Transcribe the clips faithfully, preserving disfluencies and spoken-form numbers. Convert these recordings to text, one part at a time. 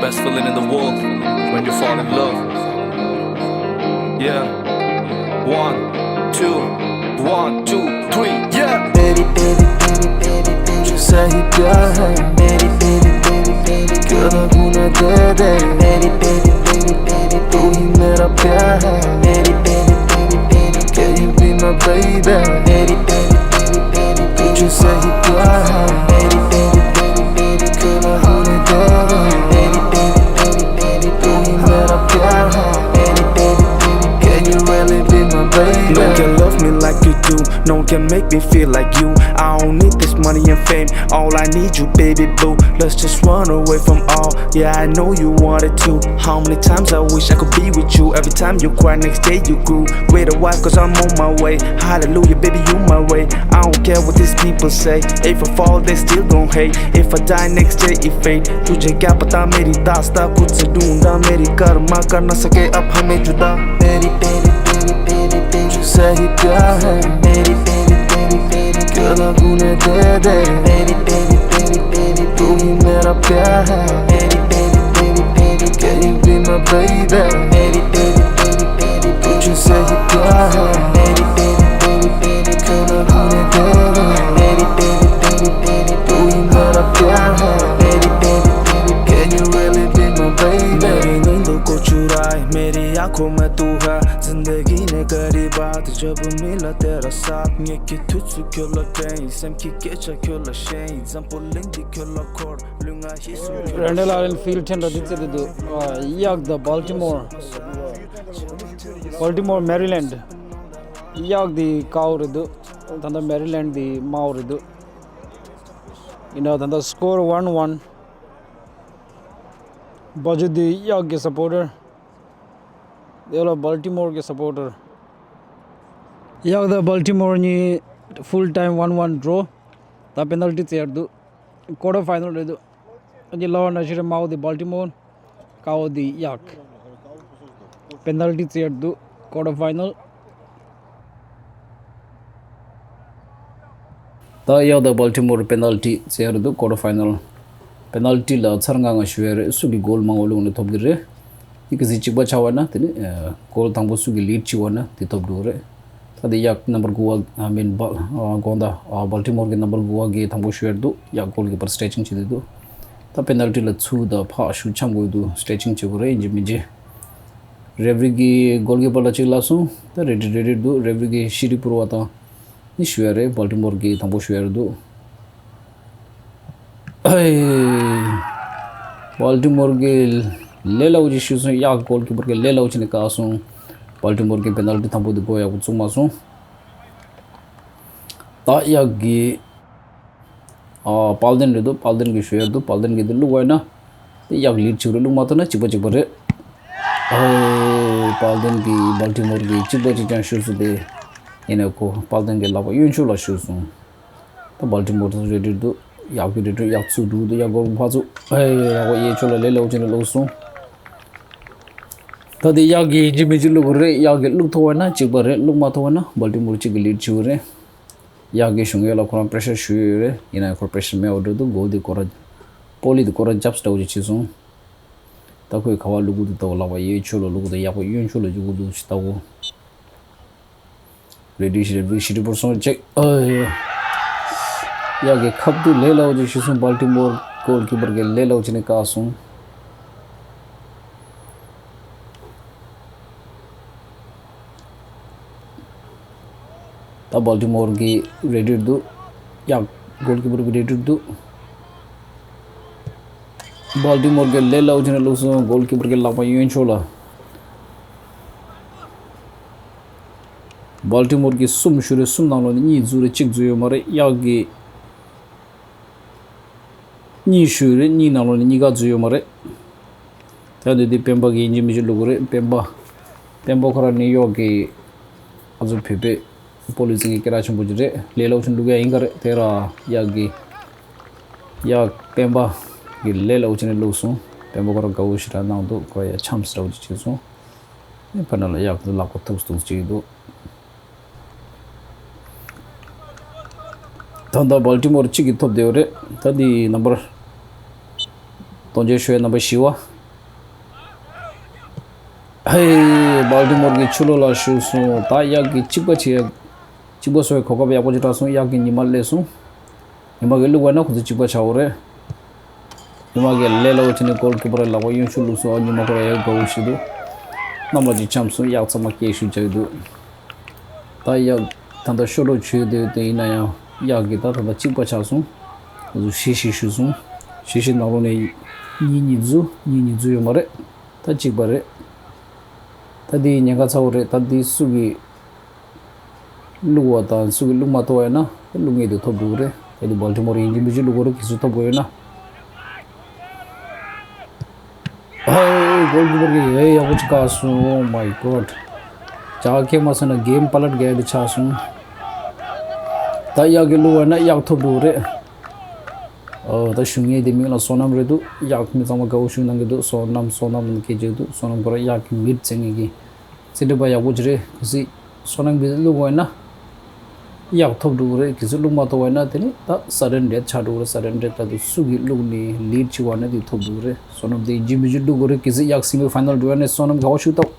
Best feeling in the world when you fall in love. Yeah. One, two, one, two, three, yeah. Baby, baby, baby, baby, baby, तुझसे ही प्यार है। मेरी baby, baby, baby, तेरा गुना दे दे। मेरी baby, baby, baby, तू ही मेरा प्यार है। मेरी baby, baby, baby, can you be my baby? मेरी baby, baby, baby, तुझसे ही प्यार है। मेरी baby, baby, baby, तेरा गुना दे दे। मेरी baby, baby, baby, तू ही मेरा प्यार है। मेरी baby, baby, can you really be my baby? No one can love me like you do. No one can make me feel like you. I don't need this money and fame. All I need you, baby boo. Let's just run away from all. Yeah, I know you wanted to. How many times I wish I could be with you. Every time you cry, next day you grew. Wait a while, cause I'm on my way. Hallelujah, baby, you my way. I don't care what these people say. If I fall, they still gon' hate. If I die, next day it fade. तुझे क्या पता मेरी दास्तां खुद से ढूंढा। मेरी कर्मा कर ना सके अब हमें जुदा। मेरी तेरी तेरी तेरी तेरी तुझसे ही प्यार है। मेरी तेरी तेरी तेरी क्या गुने दे दे। मेरी तेरी तेरी तेरी तू ही मेरा प्यार है। मेरी तेरी तेरी तेरी can you be my baby? मेरी तेरी तेरी तेरी तुझसे ही प्यार है। मेरी तेरी तेरी तेरी क्या गुने दे दे। मेरी तेरी तेरी तेरी तू ही मेरा प्यार है। मेरी तेरी तेरी can you really be my baby? मेरी नींदों को चुराए मेरी आंखों में तू है। जिंदगी ने करी बात जब मिला तेरा साथ। ये कि तुझसे क्यों लगे སེམས་ཀྱི་སྐད་ཆ་ཁྱོད་ལ་བཤད། འཛམ་བུ་གླིང་འདི་ཁྱོད་ལ་འཁོར། ལུས་ངག་ཡིད་གསུམ་ཁྱོད་ལ། Randall Allen Field ཐེངས་འདྲ་འདི་བཙལ་དུ་འདུག་གཡག་the Baltimore, Baltimore Maryland. གཡག་འདི་དཀར་པོ་རེད་འདུག་ད་ལྟ་Maryland འདི་དམར་པོ་རེད་འདུག་ཡིན་ན་ད་ལྟ་score one one. བ་ཇུ་འདི་གཡག་གི་supporter. དེ་ལ་Baltimore གི་supporter. གཡག་དང་Baltimore གཉིས་full time one one draw. ད་penalty རྩེ་ཡར་འདུག quarter final རེད་འདུག་ཨ་ནི་ལ་བ་ན་ཤི་རེ་དམར་པོ་དེ་Baltimore, དཀར་པོ་དེ་གཡག penalty རྩེ་ཡར་འདུག quarter final. ད་གཡག་དང་Baltimore penalty རྩེ་ཡར་འདུག quarter final. Penalty ལ་ཚར་ལྔ་ལྔ་ཞུ་ཡ་རེད། སུ་གི་goal མང་བོ་བླུགས་ན་ཐོབ་གི་རེད། དེ་གི་ཟིག་གཅིག་པ་ཆགས་པ་ན་དེ་ནི་goal དང་པོ་སུ་གི་lead བྱེད་པ་ན་དེ་ཐོབ་འགྲོ་གི་རེད། ད་དེ་གཡག་number དགུ་བ་I mean དགོངས་དག Baltimore གི་number དགུ་བ་གི་དང་པོ་ཞུ་ཡར་འདུག་གཡག་goalkeeper stretching བྱེད་དུ་འདུག་ད་penalty ལ་ཚུར་ད་ཕག་ཤུགས་ཆམ་དགོས་འདུག stretching བྱེད་དགོས་རེད། ཡིན་གཅིག་མིན་གཅིག referee གི་goalkeeper ལ་གཅིག་ལབ་སོང་། ད་ready ready འདུག referee གི་ཤི་རི་པུར་བ་དང་ནི་ཞུ་ཡ་རེད། Baltimore གི་དང་པོ་ཞུ་ཡ་རེད་འདུག་ཨེ། Baltimore གི་ལས་སླ་བོ་ཅིག་ཤོད་སོང་། གཡག་goalkeeper གི་ལས་སླ་བོ་ཅིག་ནས་བཀག་སོང་། Baltimore གི་penalty དང་པོ་དེ་goal ཡག་པོ་བཙུགས་མ་སོང་། ད་གཡག་གི་ཨ་Paladin རེད་འདུག Paladin གི་ཞུ་ཡ་འདུག Paladin གི་དེ་བླུགས་པ་ཡིན་ན་དེ་གཡག་lead བྱེད་རེད། བླུགས་མ་ཐུབ་ན་གཅིག་པ་གཅིག་པ་རེད། ཨེ། Paladin གི་Baltimore གི་གཅིག་པ་གཅིག་རྐྱང་ཤོད་སོང་། དེ་ཡིན་ནའི་ཁོ་Paladin གི་ལག་པ་གཡོན་ཕྱོགས་ལ་ཤོར་སོང་། ད་Baltimore དང་ready འདུག་གཡག་གི་ready གཡག་ཚུར་འགྲོ་འདུག་གཡག་goal ཕར་ཚུར། ཨེ། ཡག་པོ་གཡས་ཕྱོགས་ལ་ལས་སླ་བོ་ཅིག་ནས་བླུགས་སོང་། ད་དེ་གཡག་གི་ཡིན་གཅིག་མིན་གཅིག་བླུགས་དགོས་རེད། གཡག་གི་བླུགས་ཐུབ་པ་ན་གཅིག་པ་རེད། བླུགས་མ་ཐུབ་པ་ན་Baltimore གཅིག་གི་lead བྱེད་དགོས་རེད། གཡག་གི་གཞུང་གཡས་ལ་ཁོ་རང་pressure ཞུ་ཡོད་རེད། ཡིན་ནའི་ཁོ་pressure མེད་པ་འགྲོ་འདུག goal དེ་ཁོ་རང་པོ་ལི་དེ་ཁོ་རང་རྒྱབ་འདྲ་བོ་ཅིག་བྱས་སོང་། ད་ཁོས་ག་པར་བླུག་གི་འདུག་ལྟ་བུ། ལག་པ་གཡས་ཕྱོགས་ལ་བླུག་གི་འདུག་གཡག་པ་གཡོན་ཕྱོགས་ལ་བླུག་གི་འདུག་ཅིག་ལྟ་བུ། ready ཤི་རེ་བི་ཤི་རེ་པུར་སོང་ཅེག་ཨ་ཡ། གཡག་གི་ཁ་ཐུག་ལས་སླ་བོ་ཅིག་ཤི་སོང་། Baltimore goalkeeper གི་ལས་སླ་བོ་ཅིག་ནས་བཀག་སོང་། ད་Baltimore གི་ready འདུག་གཡག་goalkeeper གི་ready འདུག Baltimore གི་ལས་སླ་བོ་ཅིག་ནས་བླུགས་སོང་། goalkeeper གི་ལག་པ་གཡོན་ཕྱོགས་ལ། Baltimore གི་གསུམ་ཤོར་རེད། གསུམ་ནང་ལོགས་ནས་གཉིས་འཛུལ་རེད། གཅིག་འཛུལ་ཡོད་མ་རེད། གཡག་གི་གཉིས་ཤོར་རེད། གཉིས་ནང་ལོགས་ནས་གཉིས་ཀ་འཛུལ་ཡོད་མ་རེད། ད་འདི་འདི་སྤེན་པ་གི་ཡིན་གཅིག་མིན་གཅིག་བླུག་གི་རེད། སྤེན་པ། སྤེན་པ་ཁོ་རང་ནིའུ་ཡོག་གི་ཨ་ཚོ་བོད་པའི་པོ་ལི་སི་གི་སྐད་གྲགས་ཆེན་པོ་ཅིག་རེད། ལས་སླ་བོ་ཅིག་བླུག་ཡ་ཡིན་ག་རེད། དེ་ར་གཡག་གི་གཡག་སྤེན་པ་གི་ལས་སླ་བོ་ཅིག་ནས་བླུགས་སོང་། སྤེན་པ་ཁོ་རང་དགའ་བོ་ཞེ་དྲག་གནང་འདུག་ཁོ་ཡ་འཆམ་སི་འདྲ་བོ་ཅིག་བྱས་སོང་། ཨེ་ཕར་ནང་ལ་གཡག་དེ་ལག་པ་ཐུག་ཐུག་ཅིག་འདུག་ད་ལྟ་Baltimore གཅིག་གིས་ཐོབ་བསྡད་ཡོད་རེད། ད་འདི་number དོན་རྐྱེན་ཤོས་number བཞི་བ། ཧེ། སྦལ་ཏི་མོར་གྱི་ཆུ་ལོག་ལ་ཞུགས་སོང་། ད་གཡག་གི་གཅིག་པ་བྱེད་ཡ། གཅིག་པ་བཟོ་བའི་གོ་སྐབས་ཡག་པོ་ཅིག་རག་སོང་། གཡག་གི་ཉི་མ་སླེབས་སོང་། ཉི་མ་གི་བླུག་པ་ན་ཁོ་ཚོ་གཅིག་པ་ཆགས་ཡོད་རེད། ཉི་མ་གི་ལས་སླ་བོ་བྱས་ནས་གོལ་ཀི་པར་ལག་པ་གཡོན་ཕྱོགས་བླུགས་སོང་། ཉི་མ་ཁོ་རང་ཡག་དགའ་བོ་ཞིག་འདུག་གནམ་ལ་ཅིག་འཁྱམས་སོང་། གཡག་ཚང་མ་སྐད་ཤུགས་རྒྱག་གི་འདུག་ད་གཡག་ད་ལྟ་ཤོ་ལོ་བྱོས་བསྡད་དེ་ཡིན་ན་ཡང་གཡག་གི་ད་ད་ལྟ་གཅིག་པ་ཆགས་སོང་། ཁོ་ཚོ་ཞི་ཞི་ཞུས་སོང་། ཞི་ཞི་ནང་ལོགས་ནས་གཉིས་གཉིས་འཛུལ། གཉིས་གཉིས་འཛུལ་ཡོད་མ་རེད། ད་གཅིག་པ་རེད། ད་འདི་ཉེན་ཁ་ཚ་བོ་རེད། ད་འདི་སུ་གི་བླུག་པ་དང་སུ་གི་བླུག་མ་ཐུབ་པ་ཡིན་ན་བླུག་མཁན་དེ་ཐོབ་འགྲོ་གི་རེད། ད་འདི་སྦལ་ཏི་མོར་ཡིན་གཅིག་མིན་གཅིག་བླུག་དགོས་རེད། གལ་སྲིད་ཐོབ་དགོས་ཡོད་ན། ཧེ། གོལ་ཀི་པར་གྱིས་ཡག་པོ་ཅིག་བཀག་སོང་། Oh my God། ཇག་ཁེ་མ་སོང་ན་གེམ་པ་ལ་རྒྱལ་དེ་ཆགས་སོང་། ད་གཡག་གི་བླུག་པ་ན་གཡག་ཐོབ་འགྲོ་གི་རེད། ཨོ། ད་ཞུ་མཁན་དེ་མིང་ལ་བསོད་ནམས་རེད་འདུག་གཡག་མི་ཚང་མ་དགའ་བོ་ཞུ་གནང་གི་འདུག་བསོད་ནམས་བསོད་ནམས་ལབ་སྐད་རྒྱག་གི་འདུག་བསོད་ནམས་ཁོ་རང་གཡག་གི་མིར་བཙལ་མཁན་གྱི་རྩེད་འགྲན་པ་ཡག་པོ་ཅིག་རེད། གལ་སྲིད་བསོད་ནམས་ཀྱིས་བླུག་པ་ཡིན་ན་གཡག་ཐོབ་འགྲོ་གི་རེད། གལ་སྲིད་བླུག་མ་ཐུབ་པ་ཡིན་ན་དེ་ནི་ད་སཱ་ཌན་ཌེཐ་ཆགས་འགྲོ་གི་རེད། སཱ་ཌན་ཌེཐ་ལབ་དུས་སུ་གིས་བླུག་ནས་ལིཌ་བྱེད་པ་ན་དེ་ཐོབ་འགྲོ་གི་རེད། བསོད་ནམས་དེ་ཡིན་གཅིག་མིན་གཅིག་བླུག་དགོས་རེད། གལ་སྲིད་གཡག་སེ་མི་ཕའི་ནལ་འགྲོ་ཡ་ནས་བསོད་ནམས་དགའ་བོ་ཞུ་ཐུབ།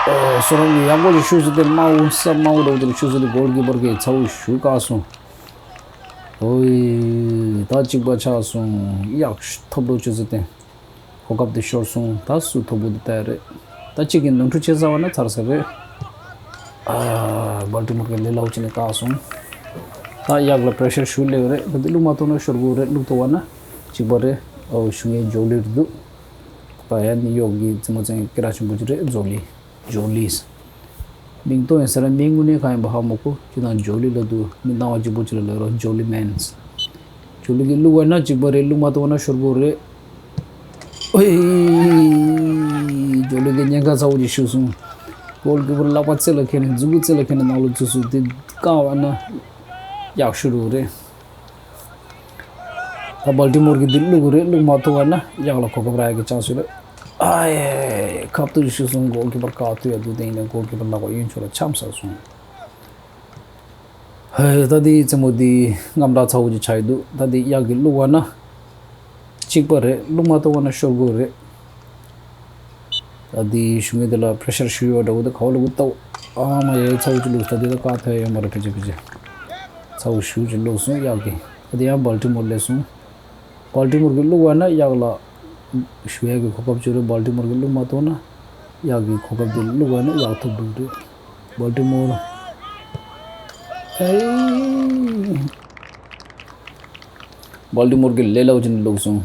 ཨོ། བསོད་ནམས་ཀྱིས་ཡག་པོ་ཞིག་ཞུས་སོང་སྟེ་དམར་པོ་ས་དམར་པོ་འདྲ་བོ་དེ་ཞུས་སོང་སྟེ་གོལ་ཀི་པར་གྱིས་ཚ་བོ་ཞུ་བཀག་སོང་། ཨོའི། ད་གཅིག་པ་ཆགས་སོང་། གཡག་ཐོབ་འགྲོ་བྱས་ཟེར་ཏེ། གོ་སྐབས་དེ་ཤོར་སོང་། ད་སུ་ཐོབ་པོ་དེ་ལྟ་ཡ་རེད། ད་གཅིག་གིས་ནོར་འཁྲུལ་བྱས་ཚར་བ་ན་ཚར་ས་རེད། ཨ། སྦལ་ཏི་མོར་གྱིས་ལས་སླ་བོ་བྱས་ནས་བཀག་སོང་། ད་གཡག་ལ་པེ་རེ་ཤར་ཞུ་སླེབས་རེད། ད་དེ་བླུག་མ་ཐུབ་ན་ཤོར་དགོས་རེད། བླུག་ཐུབ་པ་ན་གཅིག་པ་རེད། ཨོ། ཞུ་མཁན་ཇོ་ལི་རེད་འདུག་ད་ཡ་ནིའུ་ཡོག་གི་རྩེད་མོ་རྩེ་མཁན་སྐད་གྲགས་ཆེན་པོ་ཅིག་རེད། ཇོ་ལི། ཇོ་ལི། མིང་ཐོ་ཡིན་ཟེར་ན་མིང་དངོས་གནས་གང་ཡིན་པ་ཧ་མ་གོ། ཁྱེད་རང་ཇོ་ལི་ལབ་དུས་མི་སྣང་བ་གཅིག་པོ་ཅིག་ལ་ལབ་རོགས། ཇོ་ལི་མན། ཇོ་ལི་གིས་བླུག་པ་ན་གཅིག་པ་རེད། བླུག་མ་ཐུབ་པ་ན་ཤོར་དགོས་རེད། ཨོའི། ཇོ་ལི་གིས་ཉེན་ཁ་ཚ་བོ་ཅིག་ཞུགས་སོང་། གོལ་ཀི་པར་ལག་པ་རྩེ་ལ་འཁྱེར་ནས་མཛུ་གུ་རྩེ་ལ་འཁྱེར་ནས་ནང་ལོགས་བཙུགས་སོང་། དེ་བཀག་པ་ན་གཡག་ཤོར་དགོས་རེད། ད་སྦལ་ཏི་མོར་གྱིས་འདི་བླུག་གི་རེད། བླུག་མ་ཐུབ་པ་ན་གཡག་ལ་གོ་སྐབས་རག་ཡ་གི་ཆན་སི་ཡོད་རེད། ཨ་ཡེ། ཁ་ཐུག་ཞུགས་སོང་། གོལ་ཀི་པར་བཀག་ཐུབ་ཡ་འདུག་དེ་ཡིན་ནའི་གོལ་ཀི་པར་ལག་པ་གཡོན་ཕྱོགས་ལ་འཁྱམས་ཚར་སོང་། ཧེ། ད་འདི་རྩེད་མོ་འདི་དངངས་སྐྲག་ཚ་བོ་ཅིག་ཆགས་ཡོད་འདུག་ད་འདི་གཡག་གིས་བླུག་པ་ན་གཅིག་པ་རེད། བླུག་མ་ཐུབ་པ་ན་ཤོར་དགོས་རེད། ད་འདི་ཞུ་མཁན་དེ་ལ་པེ་རེ་ཤར་ཞུ་ཡོད་འདྲ་བོ་འདུག་ག་བ་བླུག་གི་ལྟ་བུ། ཨ་མ་ཡེ། ཚ་བོ་ཅིག་བླུགས། ད་འདི་ད་བཀག་ཐུབ་ཡ་ཡོད་མ་རེད། ཕལ་ཆེར་ཕལ་ཆེར་ཚ་བོ་ཞེ་པོ་ཅིག་བླུགས་སོང་གཡག་གིས། ད་འདི་ཡང་སྦལ་ཏི་མོར་སླེབས་སོང་། སྦལ་ཏི་མོར་གྱིས་བླུག་པ་ན་གཡག་ལ་ཞུ་ཡ་གི་གོ་སྐབས་ཅིག་རེད། སྦལ་ཏི་མོར་གྱིས་བླུག་མ་ཐུབ་ན་གཡག་གི་གོ་སྐབས་དེ་བླུག་པ་ན་གཡག་ཐོབ་འགྲོ་གི་རེད། སྦལ་ཏི་མོར། ཨེ། སྦལ་ཏི་མོར་གྱིས་ལས་སླ་བོ་བྱས་ནས་བླུགས་སོང་།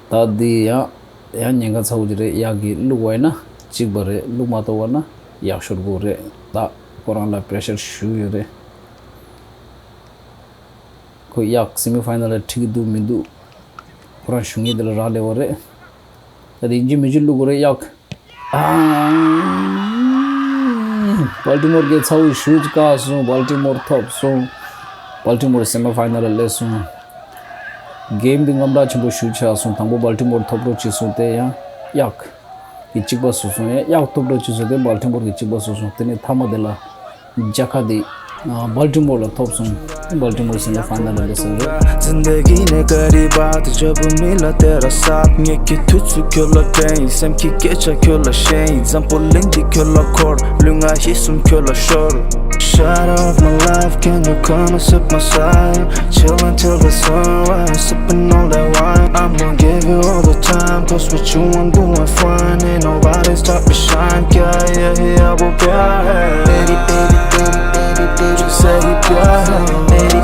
ད་འདི་ཡང་ཡང་ཉེན་ཁ་ཚ་བོ་ཅིག་རེད། གཡག་གིས་བླུག་པ་ཡིན་ན་གཅིག་པ་རེད། བླུག་མ་ཐུབ་པ་ན་གཡག་ཤོར་དགོས་རེད། ད་ཁོ་རང་ལ་པེ་རེ་ཤར་ཞུ་ཡོད་རེད། ཁོ་གཡག་སེ་མི་ཕའི་ནལ་ལ་འཁྲིད་ཀྱི་འདུག་མི་འདུག་ཁོ་རང་ཞུ་མཁན་དེ་ལ་རག་ལས་པ་རེད། ད་དེ་ཡིན་གཅིག་མིན་གཅིག་བླུག་དགོས་རེད་གཡག་ཨང་། སྦལ་ཏི་མོར་གྱིས་ཚ་བོ་ཞེ་པོ་ཅིག་བཀག་སོང་། སྦལ་ཏི་མོར་ཐོབ་སོང་། སྦལ་ཏི་མོར་སེ་མི་ཕའི་ནལ་ལ་སླེབས་སོང་། གེམ་འདི་དངངས་སྐྲག་ཆེན་པོ་ཞེ་པོ་ཆགས་སོང་། དང་པོ་སྦལ་ཏི་མོར་ཐོབ་འགྲོ་བྱས་སོང་། དེ་ཡང་གཡག་གིས་གཅིག་པ་བཟོས་སོང་། ཡང་གཡག་ཐོབ་འགྲོ་བྱས་སོང་། དེ་སྦལ་ཏི་མོར་གྱིས་གཅིག་པ་བཟོས་སོང་། དེ་ནས་མཐའ་མ་དེ་ལ་རྒྱལ་ཁ་དེ་སྦལ་ཏི་མོར་ལ་ཐོབ་སོང་། སྦལ་ཏི་མོར་སེ་མི་ཕའི་ནལ་ལ་སླེབས་སོང་རེད། زندگی نه غریبات جبو میلا تیرا سات نیکی تو تو کلا بین سم کی کچا کلا شین زم پولندی کلا کور لونگا هیسم کلا شور Shadow of my life, can you come and sip my side? Chill until the sunrise, sipping on that wine. I'm gonna give you all the time, cause with you I'm doing fine. Ain't nobody stop me shine, yeah, yeah, yeah, वो प्यार है। तेरी, तेरी, तेरी, तेरी, तेरी सही प्यार है। मेरी